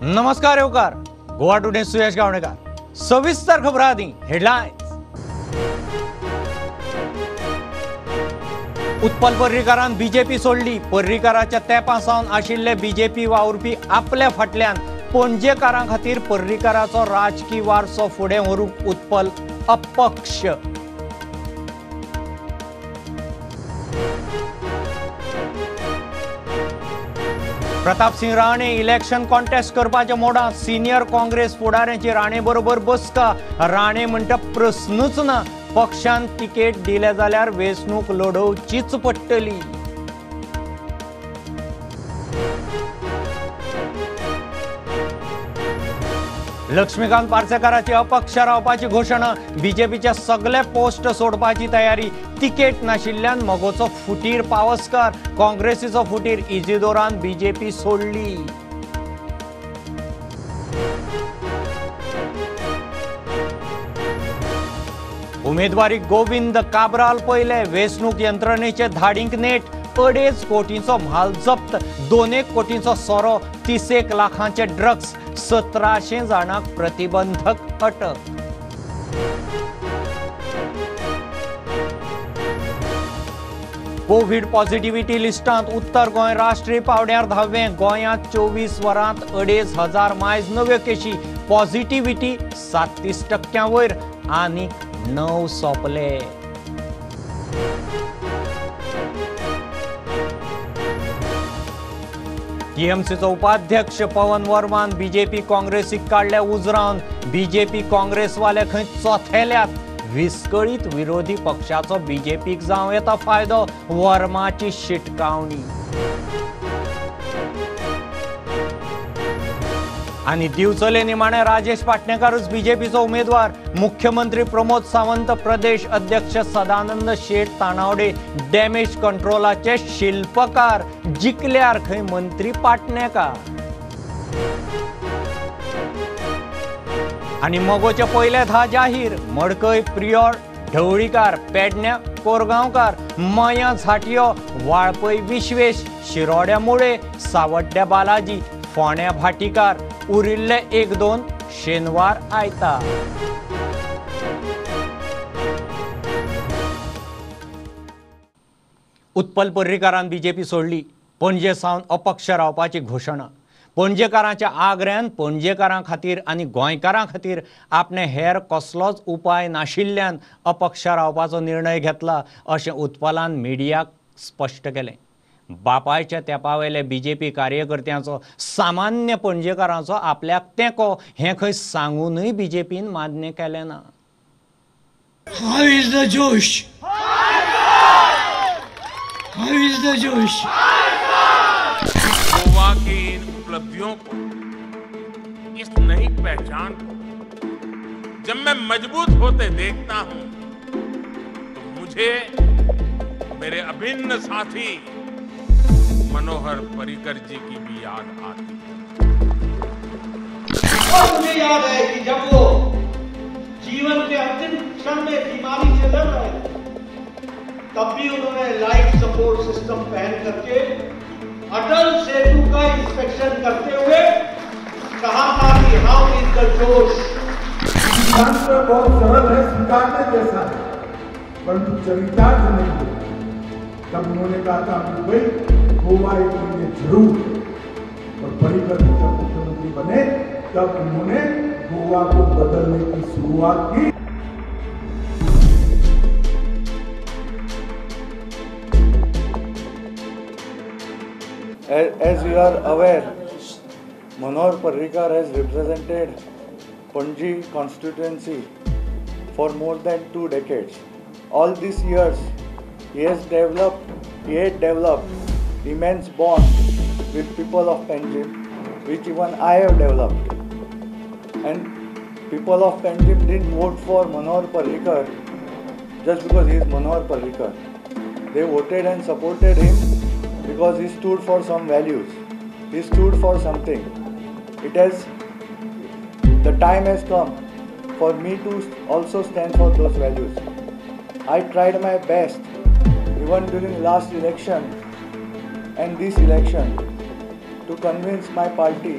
नमस्कार येवकार गोवा टुडे सुयश गावणेकर। सविस्तर खबरां आदी हेडलायन्स। उत्पल पर्रीकारान बीजेपी सोडली। पर्रीकाराच्या तेंपा सावन आशिल्ले बीजेपी वावुरपी आपल्या फाटल्यान पणजेकारां खातीर पर्रीकाराचो राजकी वारसो फुडें व्हरूंक उत्पल अपक्ष। प्रताप सिंह राणे इलेक्शन कॉन्टेस्ट करपाच्या मोडांत। सिनियर काँग्रेस फुडाऱ्यांची राणे बरोबर बसका। राणे म्हणटा प्रस्नूच ना, पक्षान तिकेट दिले जाल्यार वेंचणूक लढोवचीच पडटली। लक्ष्मीकांत पार्सेकाराची अपक्ष रावपाची घोशणा। बीजेपीच्या सगळे पोस्ट सोडपाची तयारी। तिकेट नाशिल्ल्यान मगोचो फुटीर पावसकार, काँग्रेसीचो फुटीर इजिदोरान बीजेपी सोडली। उमेदवारी गोविंद काब्राल पयले। वेंचणूक यंत्रणेचे धाडींक नेट। 2.5 कोटींचो म्हाल जप्त, 2 कोटींचो सोरो, 30 लाखांचे ड्रग्स, 1700 जाणांक प्रतिबंधक अटक। कोवीड पॉझिटिव्हिटी लिस्टांत उत्तर गोंय राष्ट्रीय पावड्यार 10वें। गोंयांत 24 वरांत 2500 मायज नव्यो केशी। पॉझिटिव्हिटी 37% वयर आनी 9 सोंपले। टीएमसीचो उपाध्यक्ष पवन वर्मान बीजेपी काँग्रेसीक काडल्या उजरावन। बीजेपी काँग्रेसवाले खंय चोथेल्यात। विस्कळीत विरोधी पक्षाचो बीजेपीक जावं येता फायदो, वर्माची शिटकावणी। आनी दिवचले निमाणे राजेश पाटणेकारूच बीजेपीचो उमेदवार। मुख्यमंत्री प्रमोद सावंत, प्रदेश अध्यक्ष सदानंद शेट तानावडे डॅमेज कंट्रोलाचे शिल्पकार। जिखल्यार खंय मंत्री पाटणेकार। आनी मगोचे पयले 10 जाहीर। मडकय प्रियोळ ढवळीकार, पेडण्या कोरगांवकार, मयां झाटियो, वाळपय विश्वेश, शिरोड्या मुळे, सावड्ड्या बालाजी, फोण्या भाटीकार। उरिल्ले 1-2 शेनवार आयता। उत्पल पर्रीकारान बीजेपी सोडली। पणजे सावन अपक्ष रावपाची घोशणा। पणजेकारांच्या आग्र्यान पणजेकारां खातीर आनी गोंयकारां खातीर आपणे हेर कसलोच उपाय नाशिल्ल्यान अपक्ष रावपाचो निर्णय घेतला अशें उत्पलान मिडियाक स्पश्ट केलें। बापायच्या तेंपावेले बीजेपी कार्यकर्त्यांचो, सामान्य पणजेकारांचो आपल्याक तेंको हें खंय सांगूनय बीजेपीन मान्य केलें ना। How is the josh? How is the josh? Goa की इन उपलब्धियों को, इस नई पहचान को जब मैं मजबूत होते देखता हूं तो मुझे मेरे अभिन्न साथी मनोहर पर्रिकर जी की भी याद आती है। और मुझे याद है कि जब वो जीवन के अंतिम क्षण में बीमारी से लड़ रहे थे, तब भी उन्होंने लाइफ सपोर्ट सिस्टम पहन करके अटल सेतु का इंस्पेक्शन करते हुए कहा था कि how is the जोश। सिद्धांत बहुत सरल है, स्वीकारने जैसा है, परंतु चरितार्थ नहीं है। तब उन्होंने कहा था मुंबई गोवा एक महीने जरूर, और पर्रिकर जब मुख्यमंत्री बने तब उन्होंने गोवा को बदलने की शुरुआत की। As you are aware, Manohar Parrikar has represented Panaji constituency for more than 2 decades. All these years, he had developed immense bond with people of Panjim, which even I have developed. And people of Panjim didn't vote for Manohar Parrikar just because he is Manohar Parrikar. They voted and supported him because he stood for some values. He stood for something. The time has come for me to also stand for those values. I tried my best even during last election and this election to convince my party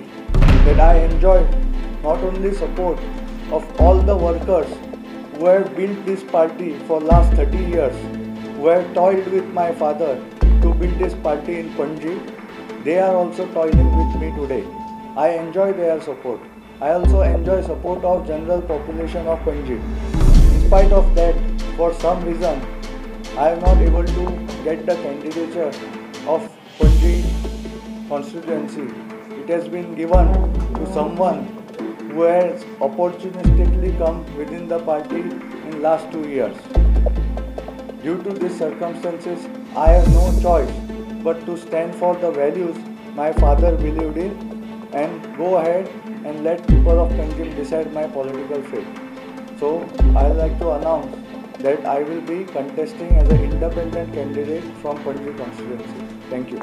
that I enjoy not only support of all the workers who have built this party for last 30 years, who have toiled with my father to build this party in Panaji, they are also toiling with me today. I enjoy their support. I also enjoy support of general population of Panaji. In spite of that, for some reason, I am not able to get the candidature of Panaji constituency. It has been given to someone who has opportunistically come within the party in last 2 years. Due to these circumstances, I have no choice but to stand for the values my father believed in and go ahead and let people of Panjim decide my political fate. So, I would like to announce that I will be contesting as an independent candidate from Panaji constituency. Thank you.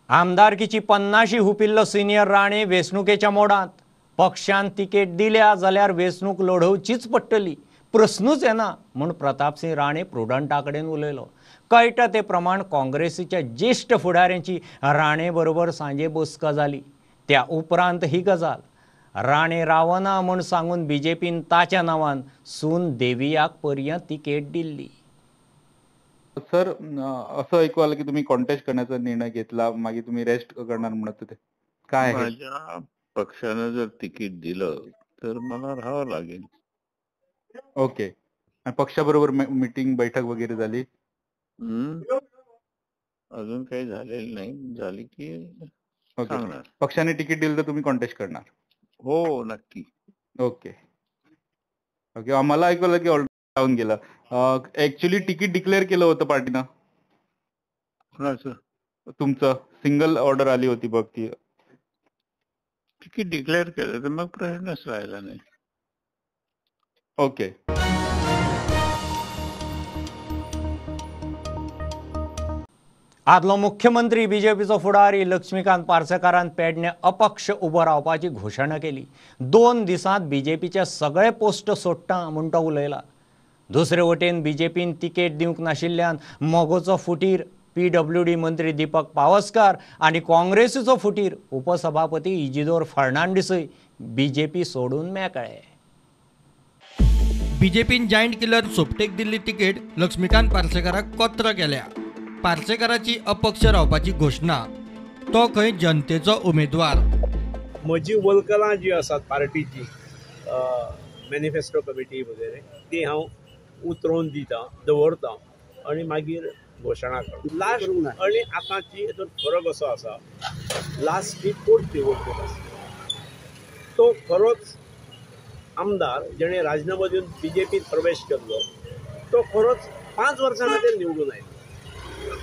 आमदारकीची 50 हुपिल्लो senior Rane वेंचणुकेच्या मोडांत. पक्षान ticket दिल्या जाल्यार वेंचणूक लढोवचीच पडटली, प्रश्नूच येना म्हूण प्रतापसिंह राणे प्रुडंटा कडेन उलयलो. कळटा ते प्रमाण काँग्रेसीच्या ज्येश्ठ फुडाऱ्यांची राणे बरोबर सांजे बसका जाली. त्या उपरांत ही गजाल. राणे रावना म्हूण सांगून बीजेपीन ताच्या नांवान सून देवियाक पर्यंत तिकेट दिल्ली. सर, असं ऐकू आलं की तुम्ही कॉन्टेस्ट करण्याचा निर्णय घेतला, मागे तुम्ही रेस्ट करणार म्हणत होते, काय? माझ्या पक्षानं जर तिकीट दिलं तर मला राहावं लागेल. ओके. आणि पक्षाबरोबर मीटिंग बैठक वगैरे झाली? अजून काही झालेली नाही, झाली की सांगणार. पक्षाने तिकीट दिलं तर तुम्ही कॉन्टेस्ट करणार? हो, नक्की. Okay okay. मला ऐकलं की ऑलरेडी गेलं. ऍक्च्युली तिकीट डिक्लेअर केलं होतं पार्टीनं. कोणाचं? तुमचं सिंगल ऑर्डर आली होती बघ ती. तिकीट डिक्लेअर केलं तर मग प्रश्नच राहिला नाही. ओके. आदलो मुख्यमंत्री बीजेपीचो फुडारी लक्ष्मीकांत पार्सेकारान पेडणे अपक्ष उबो रावपाची घोशणा केली. 2 दिसांत बीजेपीचे सगळे पोस्ट सोडटा म्हूण तो उलयला. दुसरे वटेन बीजेपीन तिकेट दिवंक नाशिल्ल्यान मगोचो फुटीर पीडब्ल्यूडी मंत्री दीपक पावसकार आनी काँग्रेसीचो फुटीर उपसभापती इजिदोर फर्नांडीसय बीजेपी सोडून मेकळे. बीजेपीन जायंट किलर सोपटेक दिल्ली तिकेट लक्ष्मीकांत पार्सेकाराक कोत्र केल्या. पार्सेकाराची अपक्ष रावपाची घोशणा, तो खंय जनतेचो उमेदवार. म्हजी वल्कलां जी आसात पार्टीची मॅनिफेस्टो कमिटी वगैरे ती हांव उतरोवन दिता, दवरता आनी मागीर घोशणा करता. लास्ट आनी आतांची हितून फरक असो आसा, लास्ट ही पोट निवडणूक आसा. तो खरोच आमदार जेणे राजीनामो दिवन बीजेपीत प्रवेश केल्लो तो खरोच 5 वर्सां खातीर निवडून आयलो.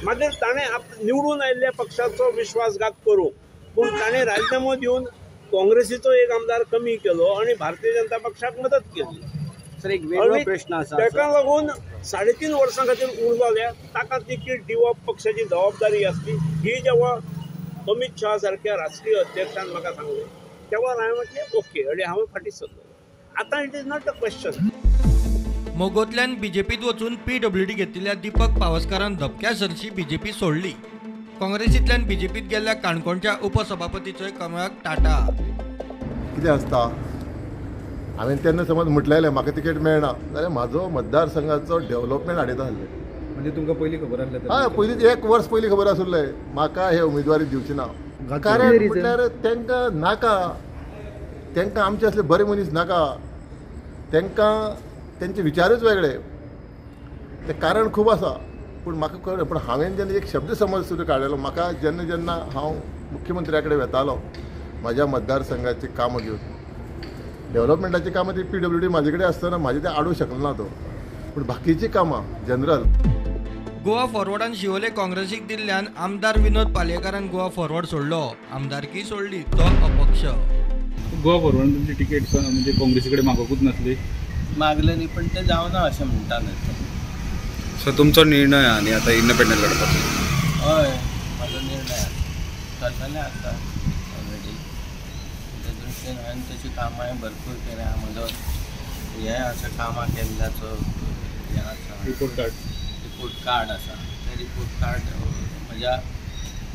मागीर ताणें निवडून आयिल्ल्या पक्षाचो विश्वासघात करूंक, पूण ताणें राजीनामो दिवन काँग्रेसीचो एक आमदार कमी केलो आनी भारतीय जनता पक्षाक मदत केली. सर, एक वेगळो प्रश्न आसा, ताका लागून 3.5 वर्सां खातीर उरलो जाल्यार ताका तिकीट दिवप पक्षाची जबाबदारी आसली. ही जेव्हा अमित शाह सारख्या राष्ट्रीय अध्यक्षान म्हाका सांगलें तेव्हा हांवें म्हटलें ओके आनी हांवें फाटीं सरलो. आतां it is not a question. मोगोंतल्यान बीजेपीत वचून पीडब्ल्यूडी घेतिल्ल्या दीपक पावसकारान धपक्या सरशी बीजेपी सोडली. काँग्रेसींतल्यान बीजेपीत गेल्ल्या काणकोणच्या उपसभापतीचोय कमळाक टाटा. कितें आसता, हांवें तेन्ना समज म्हटलेलें म्हाका तिकेट मेळना जाल्यार म्हाजो मतदारसंघाचो डेव्हलपमेंट हाडयता आसलें. म्हणजे तुमकां पयलीं खबर आसलें? हय, पयलींच 1 वर्स पयलीं खबर आसलें म्हाका हे उमेदवारी दिवची ना. कारण म्हटल्यार तांकां नाका, तांकां आमचे असले बरे मनीस नाका, तांकां तेंचे विचारूच वेगळे. तें कारण खूब आसा, पूण म्हाका कळ्ळें. पूण हांवें जेन्ना एक शब्द समज सुद्दां काडलेलो, म्हाका जेन्ना जेन्ना हांव मुख्यमंत्र्या कडेन वेतालो म्हाज्या मतदारसंघाची कामां घेवन, डेव्हलपमेंटाची कामां ती पीडब्ल्यूडी म्हाजे कडेन आसतना म्हाजे तें आडूंक शकलो ना तो, पूण बाकीचीं कामां जनरल. गोवा फॉरवर्डान शिवोले काँग्रेसीक दिल्ल्यान आमदार विनोद पालयेकारान गोवा फॉरवर्ड सोडलो, आमदारकी सोडली, तो अपक्ष. गोवा फॉरवर्डान तुमची तिकेट म्हणजे काँग्रेसी कडेन मागोवकूच नासली? मागले न्ही, पण ते जावना अशें म्हणटा न्ही. सो तुमचो निर्णय आनी आतां इंडिपेंडंट लढपाचो? हय, म्हाजो निर्णय आसा, आसा ऑलरेडी. त्या दृश्टीन हांवें तशी कामांय भरपूर केल्या. म्हजो हें आसा कामां केल्ल्याचो हें आसा, रिपोर्ट कार्ड, रिपोर्ट कार्ड आसा. तें रिपोर्ट कार्ड म्हज्या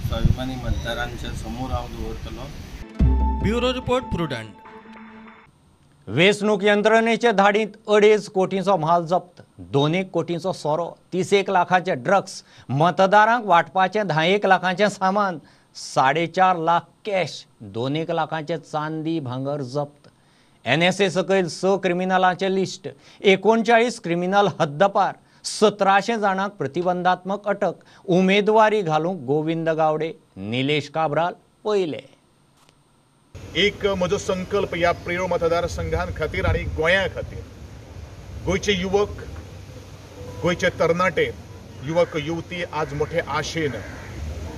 स्वाभिमानी मतदारांच्या समोर हांव दवरतलो. Bureau report, Prudent. वेंचणूक यंत्रणेचे धाडींत 2.5 कोटींचो म्हाल जप्त, 2 कोटींचो सोरो, 31 लाखाचे ड्रग्स, मतदारांक वांटपाचें 10 लाखांचें सामान, 4.5 लाख कॅश, 2 लाखांचे चांदी भांगर जप्त. NSA सकयल 6 क्रिमिनलांचें लिस्ट, 39 क्रिमिनल हद्दपार, 1700 जाणांक प्रतिबंधात्मक अटक. उमेदवारी घालूंक गोविंद गावडे, निलेश काब्राल पयले. एक म्हजो संकल्प ह्या प्रियोळ मतदारसंघां खातीर आनी गोंया खातीर, गोंयचे युवक, गोंयचे तरणाटे युवक युवती आज मोठे आशेन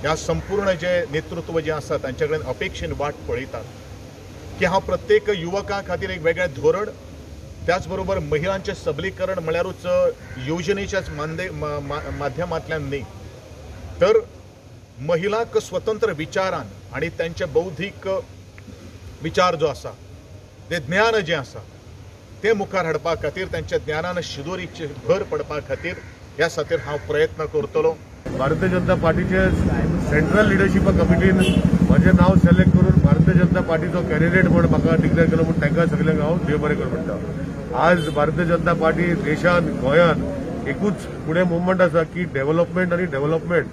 ह्या संपूर्ण जे नेतृत्व जें आसा तांचे कडेन अपेक्षेन वाट पळयतात की हांव प्रत्येक युवकां खातीर एक वेगळें धोरण, त्याच बरोबर महिलांचें सबलीकरण म्हळ्यारूच योजनेच्याच माध्यमांतल्यान न्ही, तर महिलांक स्वतंत्र विचारान आनी तांचे बौद्धीक विचार जो आसा, ते ज्ञान जें आसा तें मुखार हाडपा खातीर, तांच्या ज्ञानान शिदोरीची भर पडपा खातीर ह्या खातीर हांव प्रयत्न करतलो. भारतीय जनता पार्टीचे सेंट्रल लिडरशीप कमिटीन म्हजें नांव सिलेक्ट करून भारतीय जनता पार्टीचो कॅन्डिडेट म्हूण म्हाका डिक्लेअर केलो म्हूण तांकां सगल्यांक हांव देव बरें कर म्हणटा. आज भारतीय जनता पार्टी देशान गोंयांत एकूच फुडें मुवमेंट आसा की डेव्हलपमेंट आनी डेव्हलपमेंट.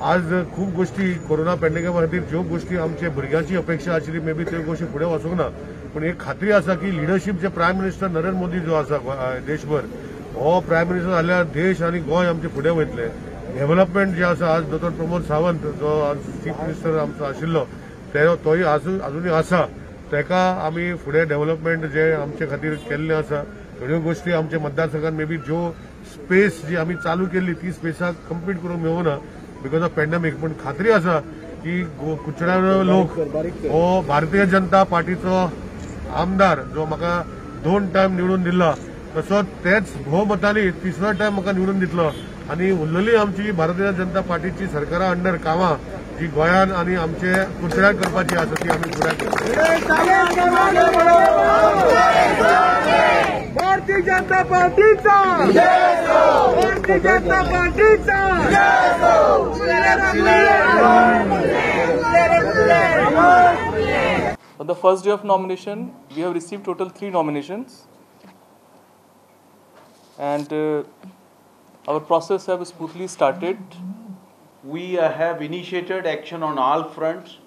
आज खूब गोष्टी कोरोना पॅन्डेमिका खातीर ज्यो गोष्टी आमचे भुरग्यांची अपेक्षा आशिल्ली मे बी त्यो गोष्टी फुडें वचूंक ना, पूण एक खात्री आसा की लिडरशीप जे प्रायम मिनिस्टर नरेंद्र मोदी जो आसा देशभर, हो प्रायम मिनिस्टर जाल्यार देश आनी गोंय आमचे फुडें वयतले. डेव्हलपमेंट जे आसा आज दोतोर प्रमोद सावंत जो आज चीफ मिनिस्टर आमचो आशिल्लो तोय अजुनूय आसा, ताका आमी फुडें डेव्हलपमेंट जे आमचे खातीर केल्लें आसा थोड्यो गोष्टी आमच्या मतदारसंघात मे बी ज्यो स्पेस जी आमी चालू केल्ली ती स्पेसाक कंप्लीट करूंक मेळूना because of pandemic, पूण खात्री आसा की कुडचड्यार लोक हो भारतीय जनता पार्टीचो आमदार जो म्हाका 2 टायम निवडून दिला तसो तेच भोवमतांनी तिसरो टायम म्हाका निवडून दितलो आनी उरलेली आमची भारतीय जनता पार्टीची सरकारा अंडर कामां जी गोंयान आनी आमचे कुडचड्यार करपाची आसा ती आमी पुराय करतले. भारतीय जनता पार्टीचा, भारतीय जनता पार्टीचा. On the first day of nomination, we have received total 3 nominations, and our process have smoothly started. We have initiated action on all fronts,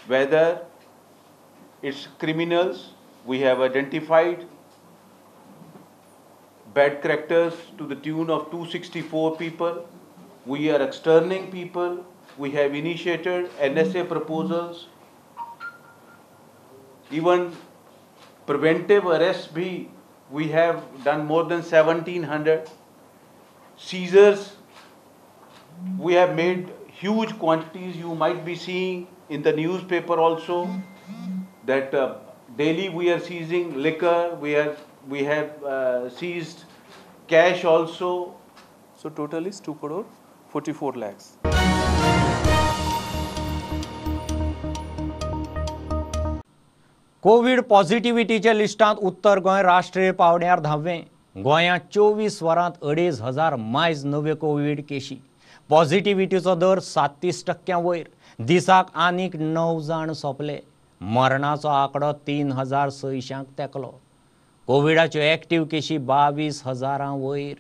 whether it's criminals, we have identified bad characters to the tune of 264 people. We are externing people. We have initiated NSA proposals. Even preventive arrests bhi we have done more than 1700. Seizures, we have made huge quantities. You might be seeing in the newspaper also that daily we are seizing liquor, we have seized cash also. So total is 2 crore 44 lakhs. Covid पॉझिटिव्हिटीच्या लिस्टांत उत्तर गोंय राष्ट्रीय पावंड्यार धांववें. गोंयांत 24 वरांत 2500 मायज नव्यो Covid केशी. पॉझिटिव्हिटीचो दर 37% वयर. दिसाक आनीक 9 जाण सोंपले. मरणाचो आंकडो 3600 तेंकलो. कोविडाच्यो एक्टिव्ह केशी 22,000 वयर.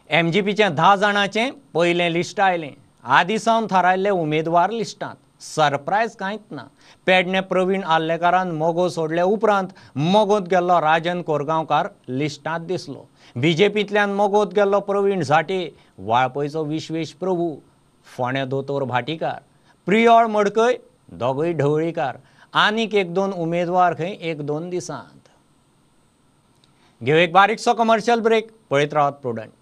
एमजीपीचें 10 जाणांचें पयलें लिस्ट आयलें. आदीं सावन थारायल्ले उमेदवार लिस्टांत. सरप्रायज कांयच ना. पेडणे प्रवीण आर्लेकारान मगो सोडले उपरांत मगोंत गेल्लो राजन कोरगांवकार लिस्टांत दिसलो. बीजेपींतल्यान मगोंत गेल्लो प्रवीण झाटे, वाळपयचो विश्वेश प्रभू, फोंड्या दोतोर भाटीकार, प्रियोळ मडकय दोगूय ढवळीकार, आनीक 1-2 उमेदवार खंय 1-2 दिसांत. घेव एक बारीकसो कमर्शियल ब्रेक. पळयत रावात Prudent.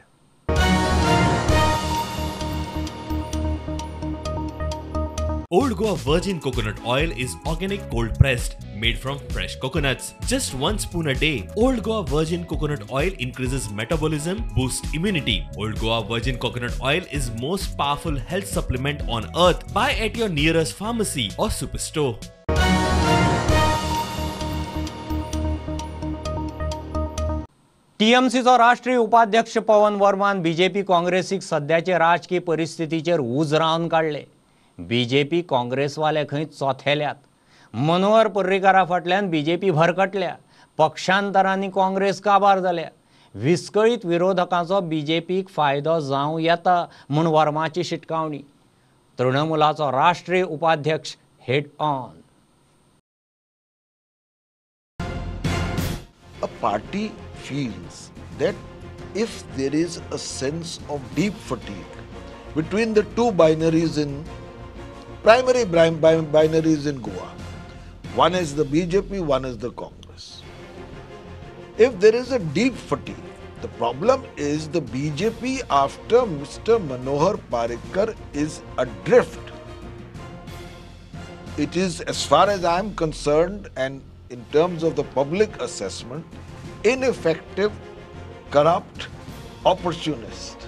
Old Goa Virgin Coconut Oil is organic cold pressed, made from fresh coconuts. Just 1 spoon a day. Old Goa Virgin Coconut Oil increases metabolism, boosts immunity. Old Goa Virgin Coconut Oil is most powerful health supplement on earth. Buy at your nearest pharmacy or superstore. टीएमसीचो राष्ट्रीय उपाध्यक्ष Pawan वर्मान BJP काँग्रेसीक सद्याचे राजकीय परिस्थितीचेर उजरावन काडले. BJP काँग्रेसवाले खंय चोथेल्यात. मनोहर पर्रीकारा फाटल्यान BJP भरकटल्या. पक्षांतरांनी Congress काबार जाल्या. विस्कळीत विरोधकांचो बीजेपीक फायदो जावं येता म्हूण वर्माची शिटकावणी. तृणमूलाचो राष्ट्रीय उपाध्यक्ष head on. A party feels that if there is a sense of deep fatigue between the two binaries in primary binaries in Goa, one is the BJP, one is the Congress. If there is a deep fatigue, the problem is the BJP after Mr. Manohar Parrikar is adrift. It is, as far as I am concerned and in terms of the public assessment, ineffective, corrupt, opportunist.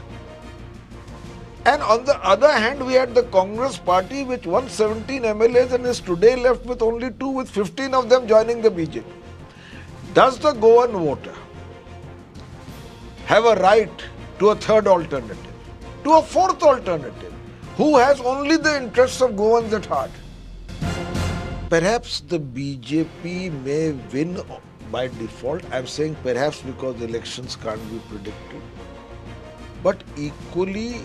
And on the other hand, we had the Congress party which won 17 MLAs and is today left with only 2, with 15 of them joining the BJP. Does the Goan voter have a right to a third alternative, to a fourth alternative, who has only the interests of Goans at heart? Perhaps the BJP may win by default. I'm saying perhaps because elections can't be predicted. But equally,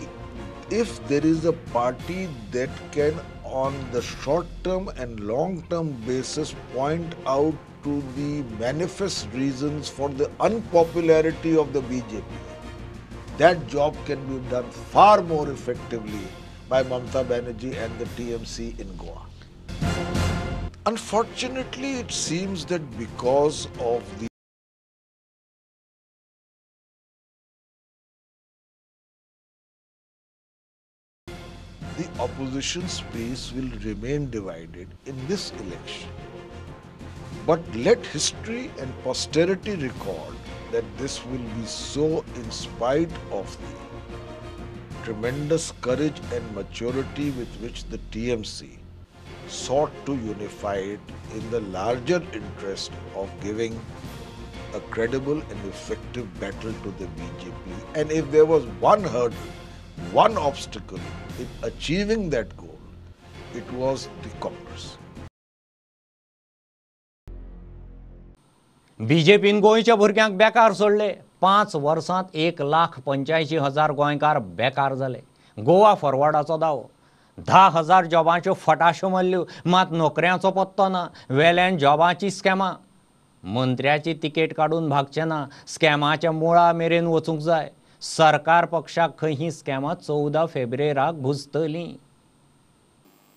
if there is a party that can on the short term and long term basis point out to the manifest reasons for the unpopularity of the BJP, that job can be done far more effectively by Mamata Banerjee and the TMC in Goa. Unfortunately, it seems that because of the opposition space will remain divided in this election. But let history and posterity record that this will be so in spite of the tremendous courage and maturity with which the TMC sought to unify it in the larger interest of giving a credible and effective battle to the BJP. And if there was one hurdle, one obstacle in achieving that goal, it was the Congress. बीजेपीन गोंयच्या भुरग्यांक बेकार सोडले. 5 वर्सांत 1,85,000 गोंयकार बेकार जाले. गोवा फॉरवर्डाचो दावो. 10,000 जॉबांच्यो फटाश्यो मारल्यो, मात नोकऱ्यांचो पत्तो ना. वेल्यान जॉबाची स्कॅमां. मंत्र्याची तिकेट काडून भागचे ना, स्कॅमाच्या मुळा मेरेन वचूंक जाय. सरकार पक्षाक खंय ही स्कॅमां 14 फेब्रेराक भुजतलीं.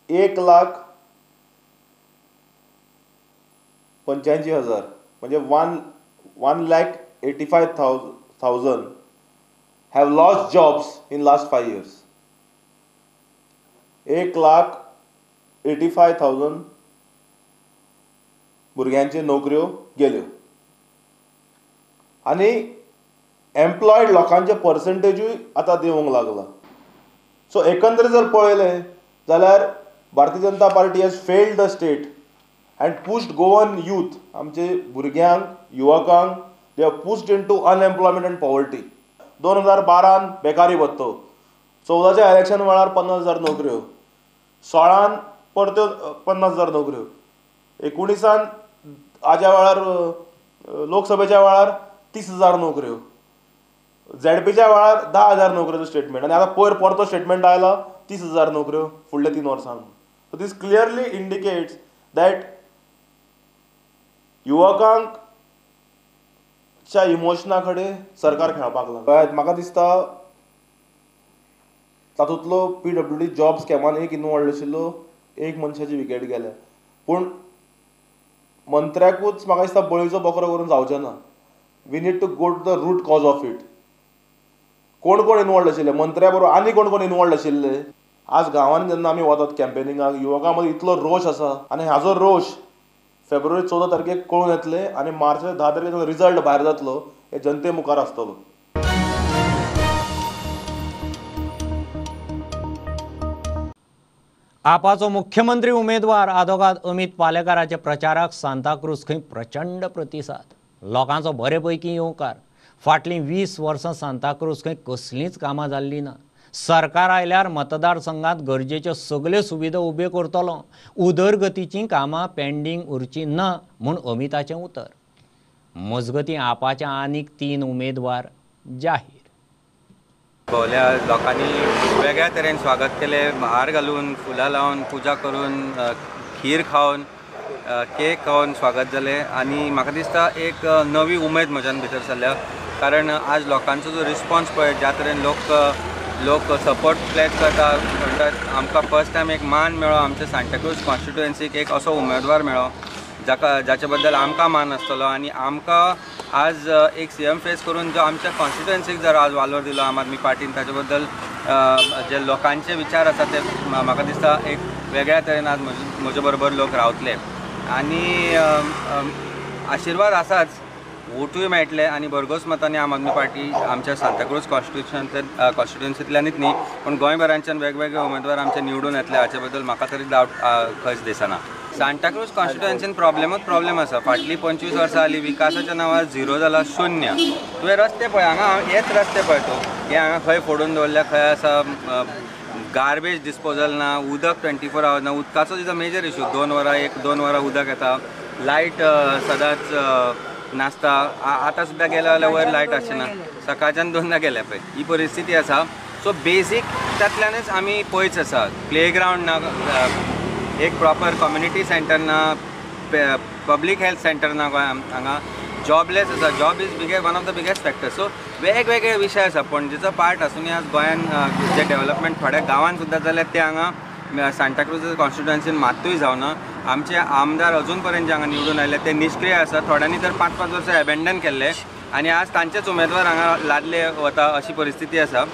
1,85,000 म्हणजे 1,85,000 have lost jobs in last 5 years. 1,85,000 भुरग्यांच्यो नोकऱ्यो गेल्यो आनी एम्प्लॉयड लोकांचे पर्संटेजूय आतां देंवूंक लागला. सो एकंदर जर पळयलें जाल्यार Bharatiya Janata Party has failed the state and pushed Goan youth, आमचे भुरग्यांक, युवकांक, they have pushed into unemployment and poverty. 2012 बेकारी भत्तो, 14च्या इलेक्शन वेळार 50,000 नोकऱ्यो, 16 परत्यो 50,000 नोकऱ्यो, 19 हाज्या वेळार लोकसभेच्या वेळार 30,000 नोकऱ्यो, झेडपीच्या वेळार 10,000 नोकऱ्योचो स्टेटमेंट आनी आतां पयर परतो स्टेटमेंट आयला 30,000 नोकऱ्यो फुडल्या 3 वर्सांक. So this clearly indicates that युवकांच्या इमोशना कडेन सरकार खेळपाक लागला. म्हाका दिसता तातूंतलो पीडब्ल्यूडी जॉब स्कॅमान एक इनवॉल्ड आशिल्लो, एक मनशाची विकेट गेल्या. पूण मंत्र्याकूच म्हाका दिसता बळीचो बकरो करून जावचें ना. We need to go to the root cause of it. कोण कोण इनवॉल्ड आशिल्ले मंत्र्या बरोबर, आनी कोण कोण इनवॉल्ड आशिल्ले. आज गांवांनी जेन्ना आमी वतात कॅम्पेनिंगाक, युवकां मदीं इतलो रोश आसा आनी हाजो रोश फेब्रुवारी 14 तारखेक कळून येतले आनी मार्च 10 तारखेक रिजल्ट भायर जातलो, हे जनते मुखार आसतलो. आपाचो मुख्यमंत्री उमेदवार आदोगाद अमित पालेकाराच्या प्रचाराक सांताक्रूज खंय प्रचंड प्रतिसाद. लोकांचो बरे पैकी येवकार. फाटलीं 20 वर्सां सांताक्रूज खंय कसलींच कामां जाल्लीं ना. सरकार आयल्यार मतदारसंघात गरजेच्यो सगल्यो सुविधा उब्यो करतलो, उदरगतीचीं कामां पेंडींग उरचीं ना म्हूण अमिताचें उतर. मजगतीं आपाचे आनीक 3 उमेदवार जाहीर. भोवल्या लोकांनी वेगळ्या तरेन स्वागत केलें, हार घालून, फुलां लावन, पुजा करून, खीर खावन, केक खावन स्वागत जालें. आनी म्हाका दिसता एक नवी उमेद म्हज्यान भितर सरल्या, कारण आज लोकांचो जो रिस्पॉन्स पळय, ज्या तरेन लोक सपोर्ट प्लॅज करता म्हणटात, आमकां फर्स्ट टायम एक मान मेळ्ळो, आमच्या सांताक्रूज कॉन्स्टिट्युएन्सीक एक असो उमेदवार मेळ्ळो जाका जाचे बद्दल आमकां मान आसतलो. आनी आमकां आज एक सीएम फेस करून जो आमच्या कॉन्स्टिट्युएन्सीक जर आज वालोर दिलो आम आदमी पार्टीन, ताचे बद्दल जे लोकांचे विचार आसा ते म्हाका दिसता एक वेगळ्या तरेन आज म्हजे बरोबर लोक रावतले. आनी आशिर्वाद आसाच, वोटूय मेळटले आनी भरघोस मतांनी आम आदमी पार्टी आमच्या सांताक्रूज कॉन्स्टिट्युएन्सींतल्यानूच न्ही पूण गोंयभरांच्यान वेगवेगळे उमेदवार आमचे निवडून येतले हाचे बद्दल म्हाका तरी डावट खंयच दिसना. सांताक्रूज कॉन्स्टिट्युएन्सीन प्रॉब्लेमूच प्रॉब्लेम आसा. फाटलीं 25 वर्सां जालीं विकासाच्या नांवार झिरो जाला, शून्य. तुवें रस्ते पळय, हांगा हेच रस्ते पळय तूं, हे हांगा खंय फोडून दवरल्या, खंय आसा गार्बेज डिस्पोजल ना, उदक 24 आवर्स ना, उदकाचो is a major issue. 2 वरां 1-2 वरां उदक येता, लायट सदांच नासता. आतां सुद्दां गेल्या जाल्यार वयर लायट आसची ना, सकाळच्यान 2दा गेल्या पळय, ही परिस्थिती आसा. सो बेजीक तातल्यानच आमी पयस आसा. प्ले ग्रावंड ना, एक प्रॉपर कम्युनिटी सेंटर ना, पब्लीक हेल्थ सेंटर ना गोंयांत, हांगा जॉबलेस आसा. Job is biggest one of the biggest factor. So वेगवेगळे विशय आसा. पणजेचो पार्ट आसूनय आज गोंयांत जे डेव्हलपमेंट थोड्या गांवांत सुद्दां जाल्यार ते हांगा सांताक्रूज कॉन्स्टिट्युएन्सीन मात्तूय जावना. आमचे आमदार अजून पर्यंत जे हांगा निवडून आयले ते निश्क्रीय आसा. थोड्यांनी तर 5-5 वर्सां एबेंडन केल्ले आनी आज तांचेच उमेदवार हांगा लादले वता अशी परिस्थिती आसा.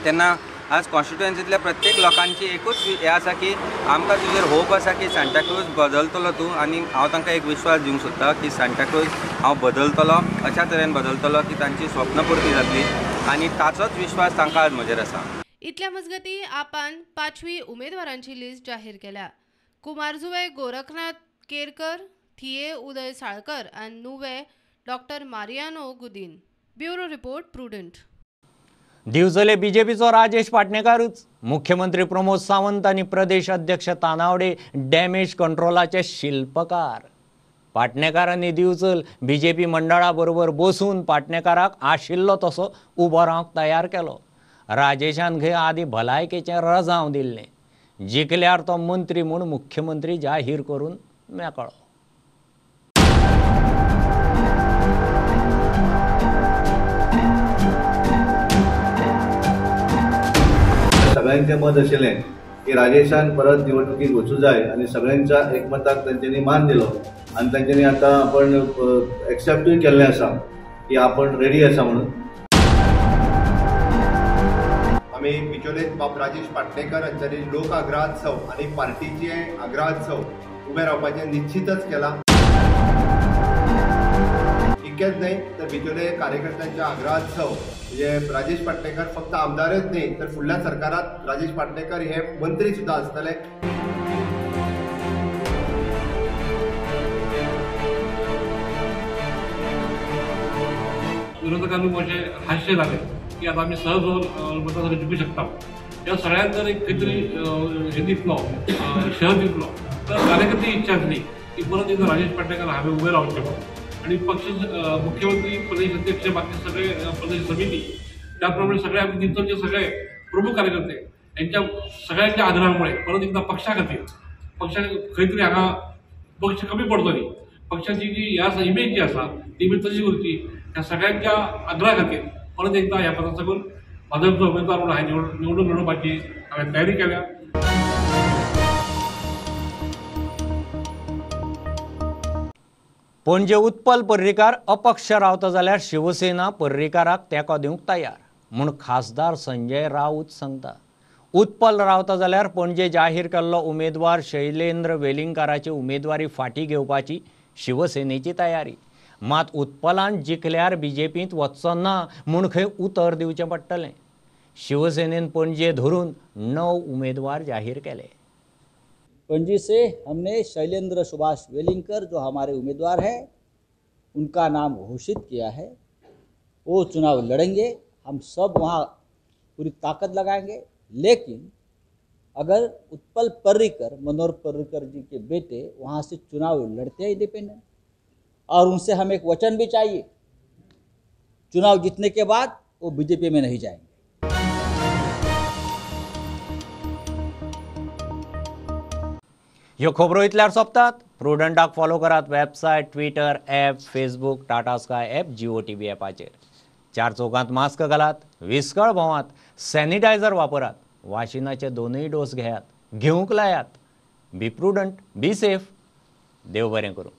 तेन्ना आज कॉन्स्टिट्युएन्सींतल्या प्रत्येक लोकांची एकूच हें आसा की आमकां तुजेर होप आसा की सांताक्रूज बदलतलो तूं, आनी हांव तांकां एक विश्वास दिवंक सोदता की सांताक्रूज हांव बदलतलो, अशा तरेन बदलतलो की तांची स्वप्नपुर्ती जातली आनी ताचोच विश्वास तांकां आज म्हजेर आसा. इतल्या मजगती आपान 5वी उमेदवारांची लिस्ट जाहीर केल्या. कुमारजुवे गोरखनाथ केरकर, थिये उदय साळकर आनी नुवे doctor Mariano Godinho. Bureau report, Prudent. Divchal बीजेपीचो Rajesh पाटणेकारूच मुख्यमंत्री प्रमोद सावंत आनी प्रदेश अध्यक्ष तानावडे डॅमेज कंट्रोलाचे शिल्पकार. पाटणेकारांनी दिवचल बीजेपी मंडळा बरोबर बसून पाटणेकाराक आशिल्लो तसो उबो रावंक तयार केलो. राजेशान खंय आदी भलायकेचें रजांव दिल्लें, जिखल्यार तो मंत्री म्हूण मुख्यमंत्री जाहीर करून मेकळो. सगळ्यांचें मत आशिल्लें की राजेशान परत निवडणुकीक वचूं जाय आनी सगळ्यांच्या एकमताक तांच्यांनी मान दिलो आनी तांच्यांनी आतां आपण एक्सेप्टूय केल्लें आसा की आपण रेडी आसा म्हणून. आमी बिचोले बाब राजेश पाटणेकर हांच्यांनी लोक आग्रहात्सव आनी पार्टीचे आग्रहात्सव उबे रावपाचें निश्चितच केलां. इतकेंच न्हय तर बिचोले कार्यकर्त्यांच्या आग्रहात्सव म्हणजे राजेश पाटणेकर फक्त आमदारच न्हय तर फुडल्या सरकारात राजेश पाटणेकर हे मंत्री सुद्दां आसतले. विरोधकांनी म्हणजे हास्य झाले की आता आम्ही सहज मतदार जिंकू शकता. या सगळ्यांत जर एक काहीतरी हे दितलो, शह दितलो तर कार्यकर्ते इच्छा आसली की परत एकदा राजेश पाटणेकर हांवें उबे रावचे म्हणून. आणि पक्ष मुख्यमंत्री, प्रदेश अध्यक्ष, बाकी सगळे प्रदेश समिती, त्याप्रमाणे सगळे आम्ही दिवचलचे सगळे प्रमुख कार्यकर्ते यांच्या सगळ्यांच्या आग्रहामुळे परत एकदा पक्षा खातीर पक्षा खंय तरी हांगा पक्ष कमी पडतो न्ही, पक्षाची जी हे आसा इमेज जी आसा ती इमेज तशी उरची ह्या सगळ्यांच्या आग्रहा खातीर परत एकदा ह्या पदासकून भाजपचो उमेदवार म्हणून हांवें निवडून लढोवपाची हांवें तयारी केल्या. पणजे उत्पल पर्रीकार अपक्ष रावता जाल्यार शिवसेना पर्रीकाराक तेंको दिवंक तयार म्हूण खासदार संजय राऊत सांगता. उत्पल रावता जाल्यार पणजे जाहीर केल्लो उमेदवार शैलेंद्र वेलिंगकाराची उमेदवारी फाटीं घेवपाची शिवसेनेची तयारी. मात उत्पलान जिखल्यार बीजेपींत वचचो ना म्हूण खंय उतर दिवचें पडटलें. शिवसेनेन पणजे धरून 9 उमेदवार जाहीर केले. पणजी से हमने शैलेंद्र सुभाष वेलिंगकर जो हमारे उम्मीदवार हैं उनका नाम घोषित किया है। वो चुनाव लड़ेंगे। हम सब वहाँ पूरी ताकत लगाएंगे। लेकिन अगर उत्पल पर्रिकर, मनोहर पर्रिकर जी के बेटे, वहाँ से चुनाव लड़ते हैं इंडिपेंडेंट, और उनसे हमें एक वचन भी चाहिए, चुनाव जीतने के बाद वो बीजेपी में नहीं जाएंगे। ह्यो खबरो इतल्यार सोंपतात। प्रुडंटाक फॉलो करात website, Twitter, app, Facebook, Tata Sky app, Jio TV ॲपाचेर। चार चौकांत मास्क घालात, विस्कळ भोंवात, सॅनिटायझर वापरात, वाशिनाचे दोनूय डोस घेयात, घेवंक लायात। बी प्रुडंट, बी सेफ। देव बरें करूं।